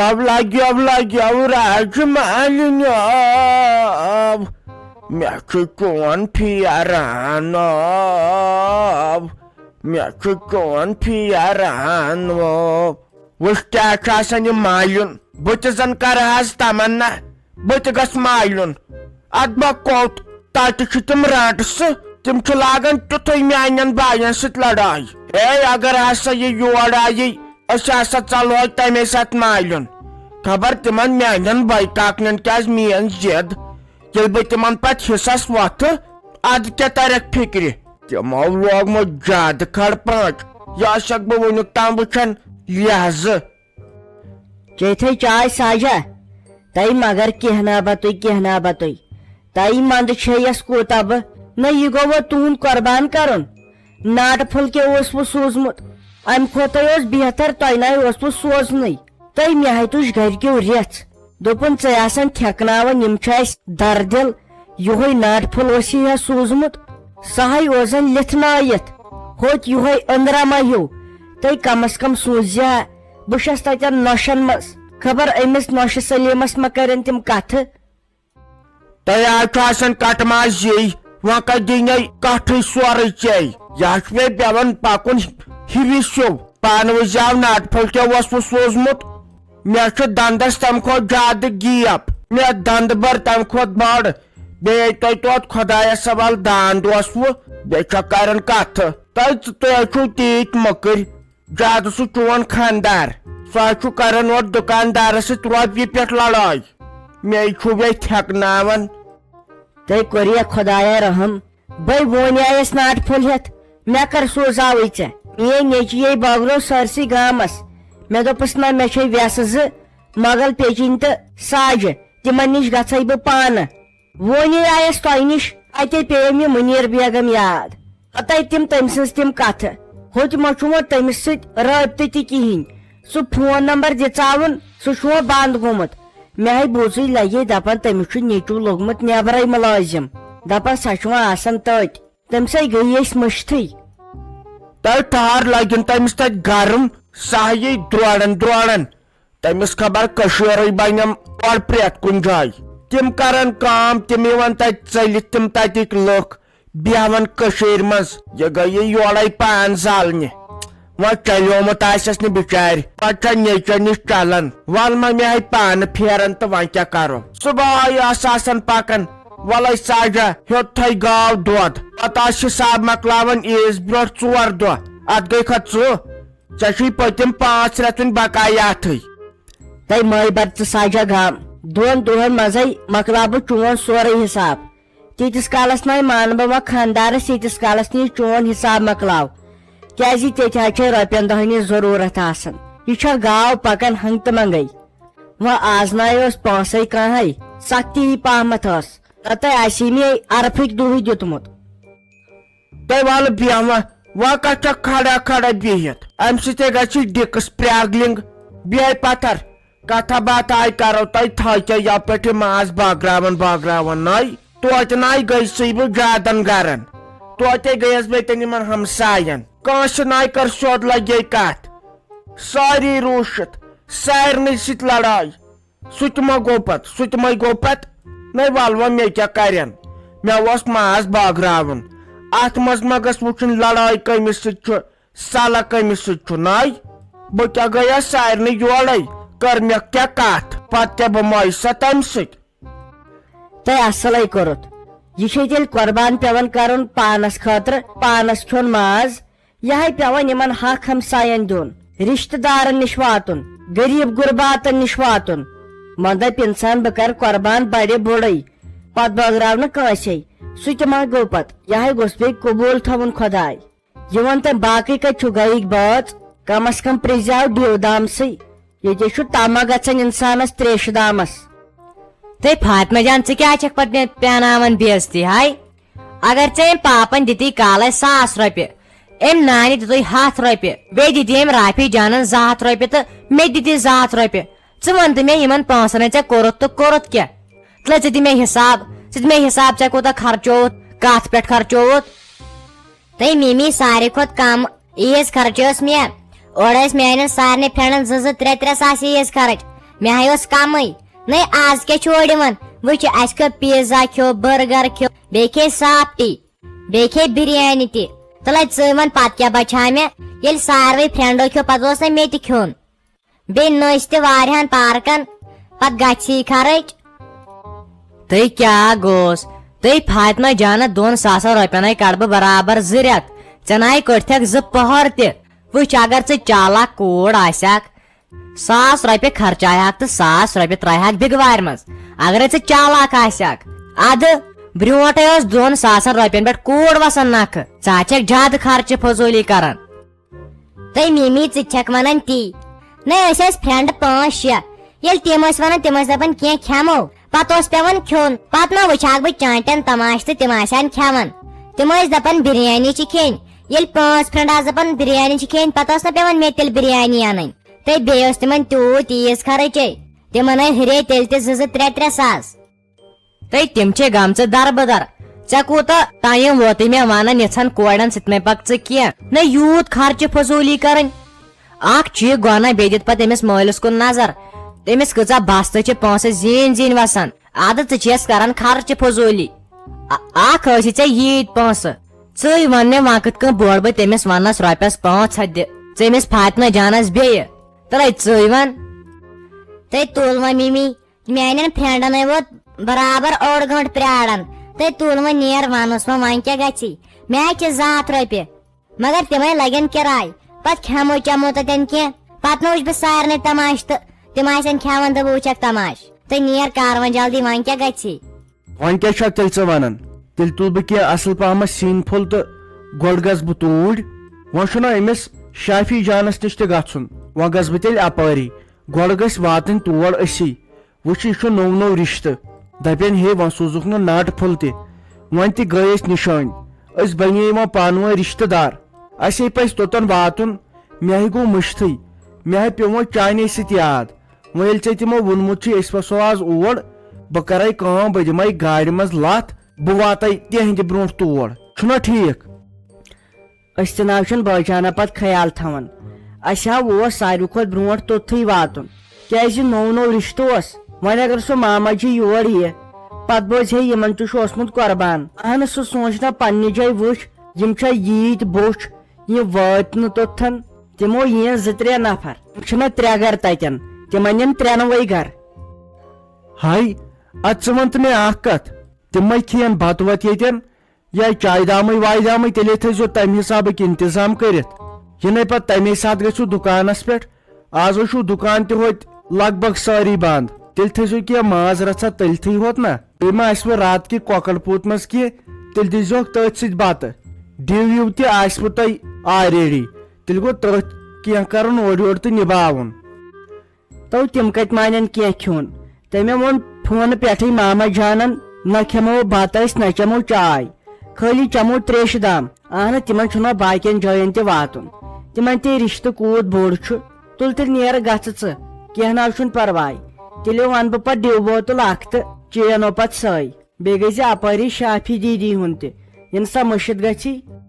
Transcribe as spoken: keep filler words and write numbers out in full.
تب لگیو لگیو راج مالنیو، مےٚ چھُ چون پھیران آب، مےٚ چھُ چون پھیران آب۔ وٕچھ کیٛاہ چھُ آسان یہِ مالیُن، بہٕ تہِ زن کرٕ حظ تمنا، بہٕ تہِ گژھٕ مالیُن۔ ادٕ بہ کوٚت؟ تتہِ چھِ تِم رانٹسہٕ، تِم چھِ لاگان تیُتھُے میانٮ۪ن باین سۭتۍ لڑایہِ۔ ہے، اگر ہسا یہِ یور آیی، أسۍ ہسا ژلہوے تمے ساتہٕ مالیُن۔ خبر تِمن میانٮ۪ن بٲے کاکنٮ۪ن کیٛازِ میٲنۍ ضد، ییٚلہِ بہٕ تِمن پتہٕ حصس وۄتھٕ، ادٕ کیٛاہ ترکھ فکرِ؟ تِمو لوگمُت زیادٕ کھڑ پانچ، یہِ آسکھ بہٕ وُنیُک تام وٕچھان لحاظہٕ۔ چیتھے چاے ساجا، تۄہہِ مگر کینٛہہ نا بتُے، کینٛہہ نا بتُے۔ تۄہہِ منٛدٕ چھے یس کوٗتاہ بہٕ؟ نہ، یہِ گوٚو وۄنۍ تُہُنٛد قۄربان کرُن۔ ناٹہٕ پھوٚل کیٛاہ اوسوٕ سوٗزمُت؟ امہِ کھۄتہٕ اوس بہتر تۄہہِ ناے اوسوٕ سوزنُے۔ تۄہہِ مےٚ ہاے تُج گرِکیو ریژھ۔ دوٚپُن، ژے آسن ٹھیکناوان، یِم چھِ اسہِ دردِل۔ یِہوے ناٹہٕ پھوٚل اوس یہِ ہا سوٗزمُت۔ سُہ ہاے اوس زن لِتھنٲیِتھ۔ ہوٚتۍ یِہوے أنٛدرا ما ہیوٗ۔ تۄہہِ کم از کم سوٗزِ ہا۔ بہٕ چھَس تَتٮ۪ن نۄشَن منٛز۔ خبر أمِس نۄشہِ سلیٖمَس ما کَرن تِم کَتھٕ۔ تۄہہِ حظ چھُ آسان کَٹہٕ ماز یی، وۄنۍ کَتہِ دی نے کَٹھٕے سورُے ژےٚ؟ یہِ حظ چھُ مےٚ پٮ۪وان پَکُن ہِوِس ہیوٗ۔ پانہٕ وٕچھ زیو ناٹہٕ پھوٚل کیٛاہ اوسوٕ سوٗزمُت۔ مےٚ چھُ دَنٛدَس تَمہِ کھۄتہٕ زیادٕ گیپ۔ مےٚ دَنٛدٕ بٔر تَمہِ کھۄتہٕ بٔڑ۔ بیٚیہِ تۄہہِ توتہِ خۄدایَس حوالہٕ داند اوسوٕ، بیٚیہِ چھا کَران کَتھٕ؟ تۄہہِ، تُہۍ حظ چھِو تیٖتۍ مٔکٕرۍ۔ زیادٕ سُہ چون خانٛدار۔ سُہ حظ چھُ کران اورٕ دُکاندارس سۭتۍ رۄپیہِ پٮ۪ٹھ لڑٲے۔ مے چھُ بیٚیہِ تھٮ۪کناوان۔ تۄہہِ کوٚریا خۄدایا رحم؟ بٔے ووٚن آیس ناٹہٕ پھوٚل ہٮ۪تھ، مےٚ کر سوزاوٕے ژےٚ؟ میٲنۍ نیٚچی یے بٲگرو سٲرسٕے گامس۔ مےٚ دوٚپُس، نہ، مےٚ چھے وٮ۪سہٕ زٕ، مۄغل پیچِنۍ تہٕ ساجہِ، تِمن نِش گژھے بہٕ پانہٕ۔ وونی آیس تۄہہِ نِش، اتے پیٚیَم یہِ مُنیر بیگم یاد۔ پتے تِم تٔمۍ سٕنٛز تِم کتھٕ۔ ہوٚتہِ ما چھُ وۄنۍ تٔمِس سۭتۍ رٲبطہٕ تہِ کِہیٖنۍ۔ سُہ فون نمبر دِژاوُن، سُہ چھُ وۄنۍ بنٛد گوٚمُت۔ مےٚ ہے بوٗزٕے لگے دپان تٔمِس چھُ نیٚچوٗ لوٚگمُت نٮ۪برے مُلٲزِم۔ دپان سۄ چھُ وۄنۍ آسان تٔتۍ۔ تٔمۍ سٕے گٔیے أسۍ مٔشتھٕے۔ تۄہہِ ٹھار لگن تٔمِس تتہِ گرم، سۄ ہیٚیہِ درورن درورن۔ تٔمِس خبر کٔشیٖرٕے بنٮ۪م اورٕ پرٛٮ۪تھ کُنہِ جایہِ۔ تِم کرن کٲم، تِم یِوان تتہِ ژٔلِتھ، تِم تتِکۍ لُکھ بیہون کٔشیٖرِ منٛز۔ یہِ گٔیہِ یورے پان زالنہِ۔ وۄنۍ چلیومُت آسٮ۪س نہٕ بِچارِ، پتہٕ چھا نیچوِ نِش چلان۔ ول ما مےٚ ہے پانہٕ پھیران تہٕ وۄنۍ کیٛاہ کرو؟ صبحٲے ٲس آسان پکان، ولے ساجا، ہیوٚت تھٲے گاو دۄد۔ پتہٕ آسہِ حساب مۄکلاوان عیٖز برونٛٹھ ژور دۄہ۔ اتھ گٔے کھا ژٕ؟ ژےٚ چھُے پٔتِم پانٛژھ رٮ۪تھ وُنہِ بقایاتھٕے۔ تَے مٲے بر ژٕ ساجا گام۔ دۄن دۄہن منٛزے مۄکلاو بہٕ چون سورُے حساب۔ تیٖتِس کالس ناے مانہٕ بہٕ وۄنۍ خانٛدارس، ییٖتِس کالس نہٕ یہِ چون حساب مۄکلاو۔ کیازِ ییٚتہِ حظ چھے رۄپین دہن ہٕنٛز ضروٗرت آسان۔ یہِ چھےٚ گاو پکان ہنٛگتہٕ منٛگے۔ وۄنۍ آز ناے اوس پونٛسے کانٛہہ، سختی ہی پہمتھ ٲس۔ نتہٕ آسی مےٚ عرفٕکۍ دۄہٕے دیُتمُت۔ تۄہہِ والہٕ بیٚہوان، وۄنۍ کتھ چھےٚ کھڑا کھڑا بِہِتھ؟ امہِ سۭتۍ ہے گژھِ ڈِکس پرٛاگلِنٛگ۔ بیٚہے پتھر، کتھا باتھا آے کرو تۄہہِ تھاکے یپٲرۍ ماز بٲگراوان بٲگراوان ناے۔ توتہِ ناے گٔیسٕے بہٕ زیادن گرن۔ توتے گٔیس بہٕ تن یِمن ہمساین۔ کٲنٛسہِ ناے کٔر سیوٚد لگے کتھ۔ سٲری روٗشِتھ، سارنٕے سۭتۍ لڑاے۔ سُہ تہِ ما گوٚو پتہٕ، سُہ تہِ ما گوٚو پتہٕ؟ نَے وَلہٕ وۄنۍ مےٚ کیٛاہ کَرٮ۪ن؟ مےٚ اوس ماز بٲگراوُن۔ اَتھ منٛز ما گٔژھ وٕچھُن لڑٲے کٔمِس سۭتۍ چھُ، صلح کٔمِس سۭتۍ چھُ؟ نَے، بہٕ کیٛاہ گٔیَس سارنٕے یورَے؟ کٔر مےٚ کیٛاہ کَتھ؟ پتہٕ کیٛاہ بہٕ مۄیہِ سا تَمہِ سۭتۍ؟ تۄہہِ اصلے کوٚرُتھ۔ یہِ چھے تیٚلہِ قۄربان پٮ۪وان کرُن پانس خٲطرٕ، پانس کھیوٚن ماز۔ یہِ ہے پٮ۪وان یِمن حق ہمساین دیُن، رشتہٕ دارن نِش واتُن، غریٖب غرباتن نِش واتُن۔ وۄنۍ دپہِ انسان، بہٕ کرٕ قۄربان بڑِ بوٚڑے، پتہٕ بٲگراو نہٕ کٲنسے۔ سُہ تہِ ما گوٚو پتہٕ؟ یہِ ہے گوٚژھ بیٚیہِ قبوٗل تھاوُن خۄداے۔ یہِ وَن تہٕ باقٕے کَتہِ چھُ گَرِکۍ بٲژ؟ کَم از کَم پرٛژھزیو دیو دامسٕے۔ ییٚتہِ چھُ تَما گژھان اِنسانَس ترٛیشہِ دامَس۔ تہٕ فاطمہ جان، ژٕ کیٛازِ چھَکھ پَتہٕ مےٚ پیٛاناوان بے عزتی ہاے؟ اگر ژےٚ أمۍ پاپَن دِتی کالَے ساس رۄپیہِ، أمۍ نانہِ دِتُے ہَتھ رۄپیہِ، بیٚیہِ دِتی أمۍ رافی جانَن زٕ ہَتھ رۄپیہِ تہٕ مےٚ تہِ دِتی زٕ ہَتھ رۄپیہِ۔ ژٕ وَن تہٕ مےٚ، یِمَن پونٛسَن ژےٚ کوٚرُتھ تہٕ کوٚرُتھ کیٛاہ؟ تہٕ ژٕ دِ مےٚ حِساب، ژٕ دِ مےٚ حِساب، ژےٚ کوٗتاہ خرچووُتھ، کَتھ پٮ۪ٹھ خرچووُتھ؟ تہٕ مِمی، ساروی کھۄتہٕ کم عیٖز خرچ ٲس مےٚ۔ اورٕ ٲسۍ میانٮ۪ن سارنٕے فرینڈن زٕ زٕ ترٛےٚ ترٛےٚ ساس عیٖز خرچ۔ مےٚ ہاے اوس کمٕے۔ نَے، آز کیٛاہ چھُ اورٕ یِوان؟ وٕچھ، اَسہِ کھیوٚو پیٖزا، کھیوٚو بٔرگر، کھیوٚو، بیٚیہِ کھے سافٹی، بیٚیہِ کھے بِریانی تہِ۔ تہٕ لَے ژٕے وَن، پَتہٕ کیٛاہ بَچہٕ ہا مےٚ؟ ییٚلہِ ساروٕے فرٛٮ۪نٛڈو کھیوٚو، پَتہٕ اوس نَے مےٚ تہِ کھیوٚن۔ بیٚیہِ نٔژ تہِ واریاہَن پارکَن، پَتہٕ گژھی خرٕچ۔ تہٕ کیٛاہ گوٚوس؟ تہٕ فاطمہ جانَس دۄن ساسَن رۄپیَن ہَے کَڑٕ بہٕ برابر زٕ رٮ۪تھ۔ ژےٚ نَے کٔڑتھَکھ زٕ پۄہَر تہِ۔ وٕچھ، اگر ژٕ چالاک کوٗر آسہِ ہَکھ، ساس رۄپیہِ خرچاے ہَکھ تہٕ ساس رۄپیہِ ترٛاے ہَکھ بِگوارِ منٛز۔ اگرے ژٕ چالاک آسہِ ہَکھ، اَدٕ برٛونٛٹھے ٲس دۄن ساسَن رۄپیَن پٮ۪ٹھ کوٗر وَسان نَکھٕ۔ ژٕ ہا چھَکھ زیادٕ خرچہٕ فضوٗلی کران۔ تہٕ مِمی، ژٕ تہِ چھَکھ وَنان تی۔ نَے، أسۍ ٲسۍ فرٛٮ۪نٛڈ پانٛژھ شےٚ۔ ییٚلہِ تِم ٲسۍ وَنان، تِم ٲسۍ دَپان، "کینٛہہ کھٮ۪مو"، پَتہٕ اوس پٮ۪وان کھیوٚن۔ پَتہٕ ما وٕچھِ ہاکھ بہٕ چانٹٮ۪ن تماشہٕ تہٕ تِم آسہِ ہَن کھٮ۪وان۔ تِم ٲسۍ دَپان، "بِریانی چھِ کھیٚنۍ"۔ ییٚلہِ پانٛژھ فرٛٮ۪نٛڈ آسہٕ دَپان، "بِریانی چھِ کھیٚنۍ"، پَتہٕ ٲس نہٕ پٮ۪وان مےٚ تیٚلہِ بِریانی اَنٕنۍ۔ تہٕ بیٚیہِ اوس تِمن تیوٗت تیز خرچے۔ تِمن ٲے ہُرے تیٚلہِ تہِ زٕ زٕ ترٛےٚ ترٛےٚ ساس۔ تہٕ تِم چھِ گٔمژٕ دربٕدر۔ ژےٚ کوٗتاہ ٹایم ووتُے مےٚ ونان یِژھن کورٮ۪ن سۭتۍ مہ پک ژٕ کینٛہہ؟ نہ، یوٗت خرچہٕ فضوٗلی کرٕنۍ۔ اکھ چھُ یہِ گۄناہ، بیٚیہِ دِتھ پتہٕ أمِس مٲلِس کُن نظر۔ تٔمِس کۭژاہ بستہٕ چھِ پونٛسہٕ زیٖنۍ زیٖنۍ وسان۔ ادٕ ژٕ چھیٚس کران خرچہٕ فضوٗلی۔ ا-، اکھ ٲسی ژےٚ ییٖتۍ پونٛسہٕ۔ ژٕے وَن مےٚ، وۄنۍ کِتھ کٔنۍ بورٕ بہٕ تٔمِس وَننَس رۄپیَس پانٛژھ ہَتھ دِ، ژٕ أمِس فاطمہ جانَس بیٚیہِ؟ تہٕ لَے ژٕے وَن۔ تہٕ تُل وۄنۍ مِمی، میٛانٮ۪ن فرٛٮ۪نٛڈَن ہے ووت برابر اوٚڑ گٲنٛٹہٕ پرٛاران۔ تہٕ تُل وۄنۍ نیر وَنُس وۄنۍ، وۄنۍ کیٛاہ گژھی؟ مےٚ ہا چھِ زٕ ہَتھ رۄپیہِ، مگر تِمَے لَگن کِراے۔ پَتہٕ کھٮ۪مو چٮ۪مو تَتٮ۪ن کینٛہہ، پَتہٕ نہ وٕچھ بہٕ سارنٕے تماشہٕ تہٕ تِم آسن کھٮ۪وان تہٕ بہٕ وٕچھَکھ تماشہٕ۔ تہٕ نیر کر وۄنۍ جلدی، وۄنۍ کیٛاہ گژھی؟ وۄنۍ کیٛاہ چھکھ تیٚلہِ ژٕ ونان؟ تیٚلہِ تُلہٕ بہٕ کینٛہہ اصل پہمتھ سِنۍ پھوٚل تہٕ گۄڈٕ گژھٕ بہٕ توٗرۍ۔ وۄنۍ چھُنہ أمِس شافی جانس نِش تہِ گژھُن، وۄنۍ گژھٕ بہٕ تیٚلہِ اپٲری۔ گۄڈٕ گژھِ واتٕنۍ تور أسی۔ وٕچھ، یہِ چھُ نوٚو نوٚو رشتہٕ۔ دپن، ہے، وۄنۍ سوزُکھ نہٕ ناٹہٕ پھوٚل تہِ۔ وۄنۍ تہِ گٔے أسۍ نِشٲنۍ۔ أسۍ بنے وۄنۍ پانہٕ ؤنۍ رشتہٕ دار۔ اسے پزِ توٚتن واتُن۔ مےٚ ہے گوٚو مٔشتھٕے۔ مےٚ ہے پیوٚو وۄنۍ چانے سۭتۍ یاد۔ وۄنۍ ییٚلہِ ژےٚ تِمو ووٚنمُت چھُے، أسۍ وسو آز اور، بہٕ کرے کٲم، بہٕ دِمے گاڑِ منٛز لتھ، بہٕ واتے تِہنٛدِ برونٛٹھ تور۔ چھُنا ٹھیٖک؟ أسۍ تہِ نہ حظ چھُنہٕ بٲے جانہ پتہٕ خیال تھاوان۔ اسہِ ہا اوس ساروی کھۄتہٕ برونٛٹھ توٚتتھٕے واتُن، کیازِ نوٚو نوٚو رشتہٕ اوس۔ وۄنۍ اگر سُہ ماما جی یور یِیہِ، پتہٕ بوزِ ہے یِمن تہِ چھُ اوسمُت قربان۔ اہن، سُہ سونٛچ نہ پننہِ جایہِ، وٕچھ، یِم چھا ییٖتۍ بوٚچھ، یِم وٲتۍ نہٕ توٚتتھن۔ تِمو یِن زٕ ترٛےٚ نفر، تِم چھِنہ ترٛےٚ گرٕ تتٮ۪ن، تِمن یِن ترٛٮ۪نوَے گرٕ۔ ہاے، ادٕ ژٕ وَن تہٕ مےٚ اکھ کتھ، تِم ما کھیٚن بتہٕ وتہٕ ییٚتٮ۪ن، یا چایہِ دامٕے وایہِ دامٕے؟ تیٚلے تھٲیزیو تمہِ حسابٕکۍ انتظام کٔرِتھ۔ یِنَے پتہٕ تمے ساتہٕ گٔژھِو دُکانس پٮ۪ٹھ۔ آز حظ چھُو دُکان تہِ ہوٚتہِ لگ بگ سٲری بنٛد۔ تیٚلہِ تھٲیزیو کینٛہہ ماز رژھا تٔلتھٕے ہوت نا۔ بیٚیہِ ما آسِوٕ راتہٕ کہِ کۄکر پوٗت منٛز کینٛہہ، تیٚلہِ دیٖزیوکھ تٔتھۍ سۭتۍ بتہٕ۔ ڈِو وِو تہِ آسِوٕ تۄہہِ already۔ تیٚلہِ گوٚو تٔتھۍ کینٛہہ کرُن اورٕ یورٕ تہٕ نِباوُن۔ تو تِم کتہِ مانن کینٛہہ کھیوٚن؟ تٔمۍ ووٚن فونہٕ پٮ۪ٹھٕے ماما جانن، نہ کھٮ۪مو بتہٕ أسۍ، نہ چٮ۪مو چاے، خٲلی چٮ۪مو تریشہِ دام۔ اہنہ، تِمن چھُنہ باقین جاین تہِ واتُن۔ تِمن تہِ رشتہٕ کوٗت بوٚڑ چھُ۔ تُل تیٚلہِ نیر گژھ ژٕ، کینٛہہ نہ حظ چھُنہٕ پرواے۔ تیٚلہِ وَنہٕ بہٕ پتہٕ ڈِو بوتل اکھ تہٕ چینو پتہٕ سۄے۔ بیٚیہِ گٔژھۍ زِ اپٲری شافی دیدی ہُنٛد تہِ، یِنہٕ سۄ مٔشِتھ گژھی۔